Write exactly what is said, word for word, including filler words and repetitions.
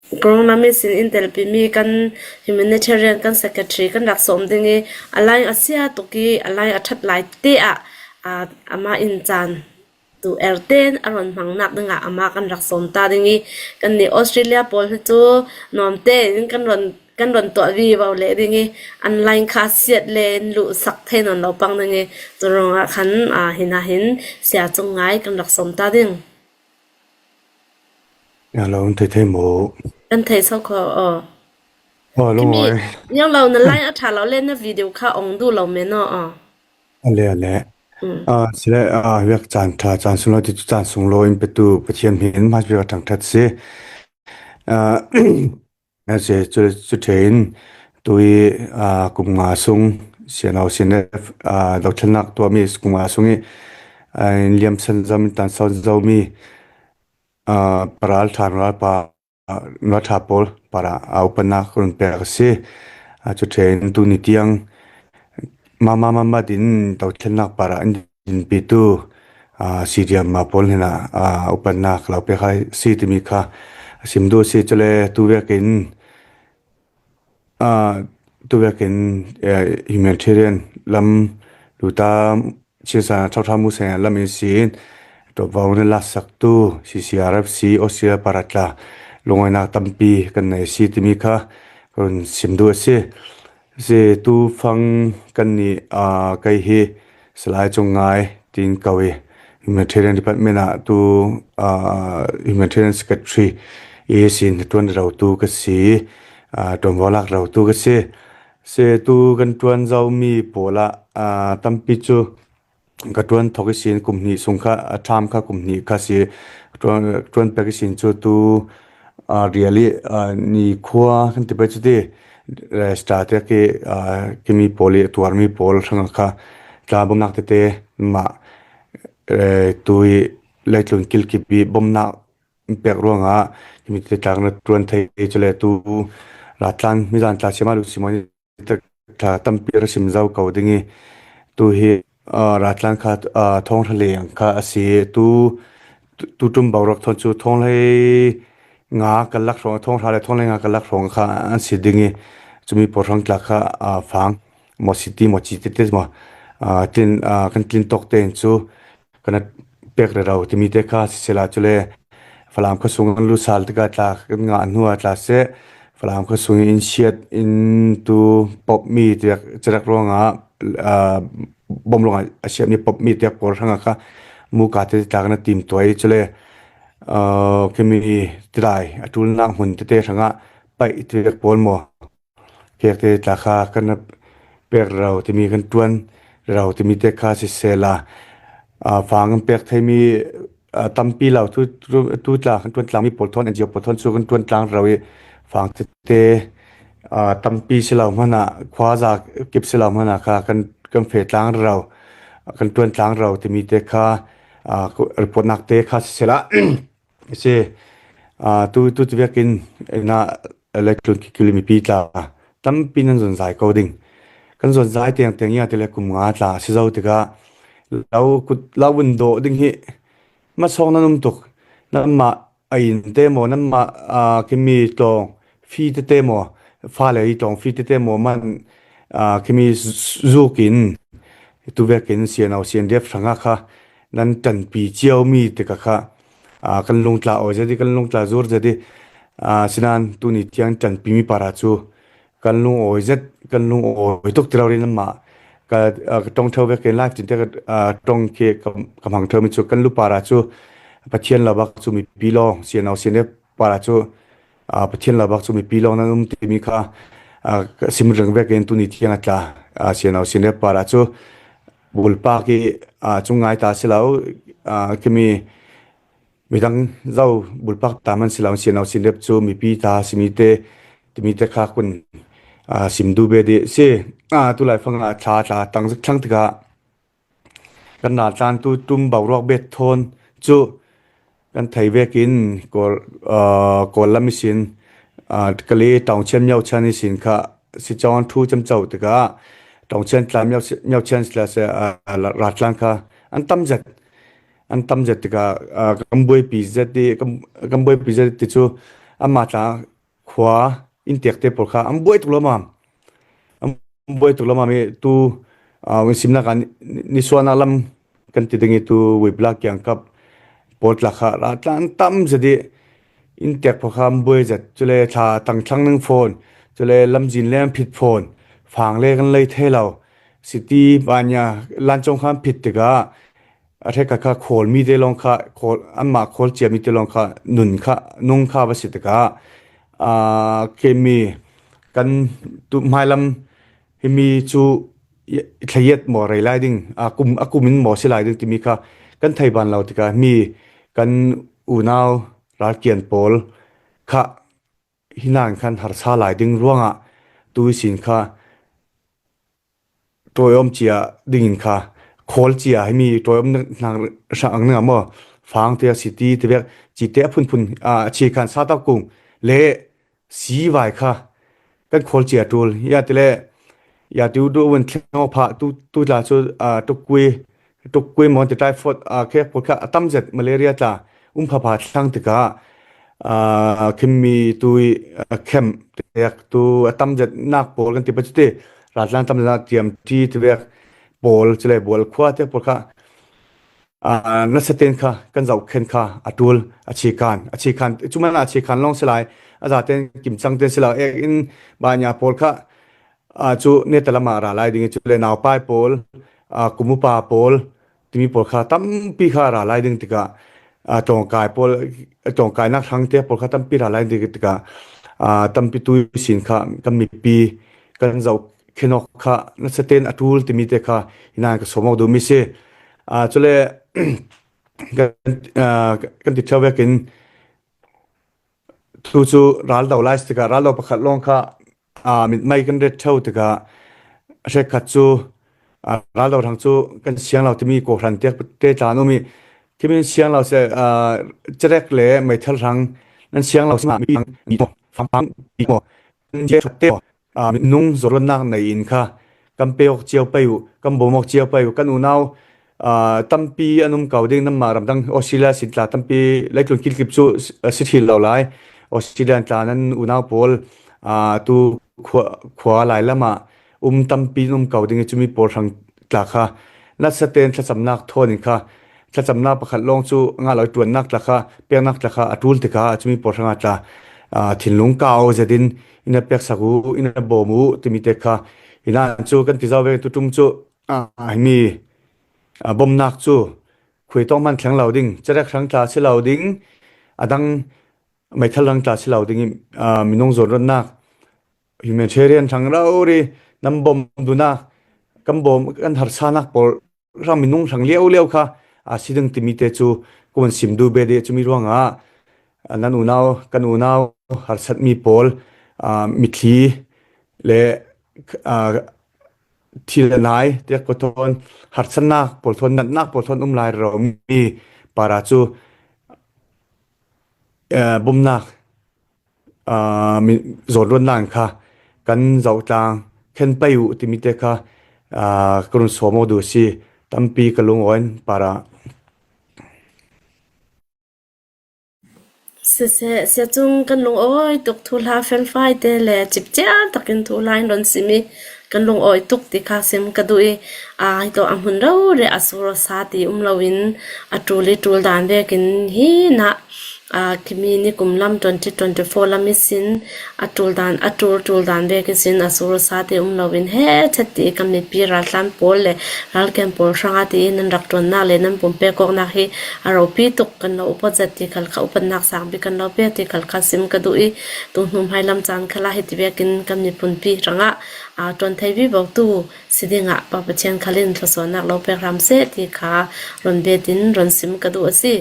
Kawng lam ihsin in telpimi kan humanitarian kan secretary kan rak sawm ding i, a line a sia tuk i, a line a ṭhat lai te ah, a, amah in caan tu er ten a rawn hmang nak dingah amah kan rak sawm ta ding i, kan ni Australia pawl hi chu nuam tein kan rawn, kan rawn tuah vivo leh ding i, an line kha siat le in luh sak thei nawn lo pang ding i, chu ruangah khan, a, hina hin sia chung ngai kan rak sawm ta ding. Nia lo, thei thei maw? Kan thei so kho aw. Aw, lo. Kimi, awi. Niang lo na line a ṭha lo le na video kha ong duh lo me naw aw. A le, a le. Mm. A, si le, a, vek caan ṭha, caan sung lo ti chu caan sung lo in petu Pathian hming in hmai vek a ṭhang ṭhat si. A, a si chu, chu ṭhein tui, a, kum nga sung, sian au sian le, a, dothlennak tuah mi kum nga sung i, a, in liam san zam, tan sau zo mi, a, paral ṭha, paral pa, a, nuaṭha pawl parah, a, upanak rawn pek a si. A, chu ṭhein tuni tiang mama mama din dothlennak parah an dinpitu, a, C D M a pawl hnenah, a, upanak lo pek a si timi kha a sim duh a si. Chule tu vekin, a, tu vekin, eh, humanitarian lam luta Chinsa Thauthau Musa lam in sin, ṭawpvawna laksaktu C C R F C Australia parah tla lungawinak tampi kan nei si timi kha kan sim duh a si. Si tu fang kan ni, a, kei hi Salai Chungngai tin ko i, humanitarian department ah tu, a, humanitarian secretary i sin ṭuan rotu ka si, a, ṭawmvaw lak rotu ka si. Si tu kan ṭuan zo mi pawlah, a, tampi chu ka ṭuan thawk i sin kum hnih sung kha, a, term kha kum hnih kha si, ṭuan, ṭuan pek i sin chu tu, a, riali, a, ni khua kan ti pei chu ti, eh, state ki, a, kimi pawl i tuar mi pawl hrang kha tla bomnak tete mah, eh, tui leitlun kilkip i bomnak pek ruangah, kimi te tlak na ṭuan thei chule tu, la tlan mi zan tla siama lu simoni te tla tampi ra sim zo ko ding i, tu hi, a, la tlan kha, a, thawng hra leng kha a si, tu, tu, tu ṭum boruak thawn chu thawng hlei nga kal lak hrawng, thawng hra le thawng hlei nga kal lak hrawng kha an si ding i, chumi pawl hrang tla kha, a, fang, maw city, maw chi te te maw, a, tin, a, kan tlin tawk te in chu, kan a pek rero timi te kha sisela chule Falam kha sung an lusal tika tla kan ngah hnuah tla se Falam kha sung in siat in tu pop mi tiak chirak ruanga, a, bom ruanga a siat mi pop mi tiak pawl hranga kha muka te tla kan a tim tuai chule, a, kimi tilai a tulnak hmun te te hranga paih tiak pawl maw. Pek te tla kha kan pek rau timi kan ṭuan rau timi te kha sisela, a, fang kan pek thei mi, a, tampi lo tu, tu, tu tla kan ṭuan tlang mi pawl thawn, N G O pawl thawn chu kan ṭuan tlang rau i fang te te, a, tampi si lo hmana, khuaza kip si lo hmana kha kan, kan fe tlang rau, kan ṭuan tlang rau timi te kha, a, report nak te kha sisela. Si, a, tu, tu ti vekin ina leitlun kikil mipi tla tampi nan zon zai ko ding. Kan zon zai tiang tiang ia tile kum nga tla si zo tika lo kut, lo vun dawh ding hi masawng nan um tuk. Nanmah a in te maw, nanmah, a, kimi tlawng fi te te maw, fale i tlawng fi te te maw man, a, kimi z-, zukin tu vekin sianau sian def hranga kha nan tanpi chiau mi tika kha, a, kan lungtla awi zet i, kan lungtla zur zet i, a, sinan tuni tiang tanpi mi para chu kan lung awi zet, kan lung awi tuk ti lo rin amah ka, a, ka ṭawng theu vekin live tin te ka, a, ṭawng khi ka, ka hmang theu mi chu kan lu para chu Pathian lo bak chu mipi lawng sianau sian def para chu, a, Pathian lo bak chu mipi lawng nan um timi kha, a, ka sim reng vekin tuni tiang a tla, a, sianau sian def para chu bulpak i, a, chung ngai ta si lo, a, kimi midang zo bulpak ta man si lo sianau sian def chu mipi ta simi te, timi te kha kun, a, sim du be di si, a, tulai fanga tla tla tang zek thlang tika kan na tlan tu tum boruak bet thawn chu kan thei vekin Kawl, a, Kawl lam i sin, a, Kali Taungchian Miauchian i sin kha si chawn thu cham chau tika Taungchian tla Miau, Miauchian sila se, a, la, ra tlan kha an tam zet, an tam zet tika, a, kan buaipi zet ti, kan, kan buaipi zet ti chu ama tla khua inntekte pawl kha an buai tuk lo mah. An buai tuk lo mah mi tu, ah, vun simnak ah ni, ni, nisuahna lam kan ti ding i tu Wibla kiangkap pawl tla kha ra tlan tam zet i inntek pawl kha an buai zet. Cule thla tangthlang ning fawn, cule lamzin le an phit fawn, fang le kan lei thei lo. City banya lancawng kha an phit tikah a hrekkhat kha khawl mite lawng kha, khawl, anmah khawl cia mite lawng kha nun kha, nung kha va si tikah, aa, keimi kan tu hmailam himi cu i, i thlaiet maw rei lai ding, a kum, a kum in maw si lai ding timi kha kan thei ban lo tikah mi kan unau ralkian pawl kha hinan khan harsa lai ding ruangah tu ihsin kha tawiawm cia dingin kha khawl cia himi tawiawm hna hrang ang maw, fangte a si ti tivek cite a phunphun, a, a chikhan sa tak kung le sivai kha kan khawl cia tul. Ya tile, ya tiu du win thleng phah tu, tu tla cu, a, tukui, tukui maw ti typhoid, a, khek pawl kha a tam zet malaria tla um phapha thlang tikah, a, khimmi tui, a, khem tek tu a tam zet nak pawl kan ti pa cuti, ratlang tam zet nak tiam ti tivek pawl, cule bual khua tek pawl kha, aa, nasa ten kha kan zoh khen kha a tul, a chikhan, a chikhan, cu man a chikhan lawng si lai, a zaten kimcang ten si lo, ek in banya pawl kha, aa, cu neta lamah ra lai ding i, cule naupai pawl, aa, kum upa pawl, timi pawl kha tampi kha ra lai ding tikah, aa, tlawngkai pawl, tlawngkainak hrangte pawl kha tampi ra lai ding tikah, aa, tampi tu sin kha kan mipi kan zoh khen awk kha nasa ten a tul timi te kha hinan ka sawm awk duhmi si. Aa, cule kan, aa, kan ti ṭheu vekin tu cu raldo lai si tikah raldo pakhat lawng kha, aa, mitmai kan ret ṭheu tikah hrekkhat cu, aa, raldo hrang cu kan siang lo timi kawhhran te, te tla an um i, khimin siang lo se, aa, cerek le meithal hrang nan siang lo si mah mi fang, mi maw, fang, mi maw, kan ṭhat te maw, aa, minung zawrluatnak nei in kha kan pe awk cio pei uh, kan bawm awk cio pei uh, kan unau, aa, tampi an um ko ding, nanmah ramdang Australia sin tla tampi, leitlun kilkip cu, aa, si ṭhil lo lai. Australia tla nan unau pawl, aa, tu khua, khua lai lamah um tampi an um ko ding i, cumi pawl hrang tla kha nasa ten thlacamnak thawn in kha, thlacamnak pakhat lawng cu a ngah lo i, ṭuannak tla kha, peknak tla kha a ṭul tikah cumi pawl hrangah tla, aa, thinlung kau zetin in a peksak uh, in a bawm uh timi te kha, hinan cu kan ti zau ve tu ṭum cu, aa, himi, aa, bawmhnak cu khuitawk hman thleng lo ding, cerek hrang tla si lo ding, a dang meithal hrang tla si lo ding i, aa, minung zawrluatnak, humanitarian hrang rori nan bawm duhnak, kan bawm, kan harsanak pawl hrang minung hrang liauliau kha a si ding timi te cu ka vun sim duh ve dih. Cumi ruangah, aa, nan unau, kan unau harsatmi pawl, aa, mitthli le, aa, thil a nai, tek pawl thawn, harsatnak pawl thawn, natnak pawl thawn um lai rero mi para cu, aa, bawmhnak, aa, mi, zawrluatnak in kha kan zohtlang khen pei uh timi te kha, aa, ka run sawm aw duh si, tampi ka lungawi in para. Siseh, sia cung kan lungawi tuk, thuhla felfai te le cipcial takin thuhla in rawn sim i kan lungawi tuk ti kha sim ka duh i, aa, hi tawh a hmun rori a sur a sa ti um loin a ṭul i ṭul dan vekin hi nah, aa, khimi nikum lam twenty twenty-four lam i sin a ṭul dan, a ṭul ṭul dan vek i sin a sur a sa ti um loin he chet ti kan mipi raltlan pawl le ralken pawl hranga ti i nan rak ṭuannak le nan pumpek awknak hi a ropi tuk kan lo upat zet ti khal kha, upatnak sang bik kan lo pek ti khal kha sim ka duh i, tu hnu hmai lam caan khalah hiti vekin kan miphunpi hrangah, aa, ṭuan thei vivo tu si dingah Pa Pathian khal in thluasuahnak lo pek hram seh ti kha rawn betin rawn sim ka duh a si.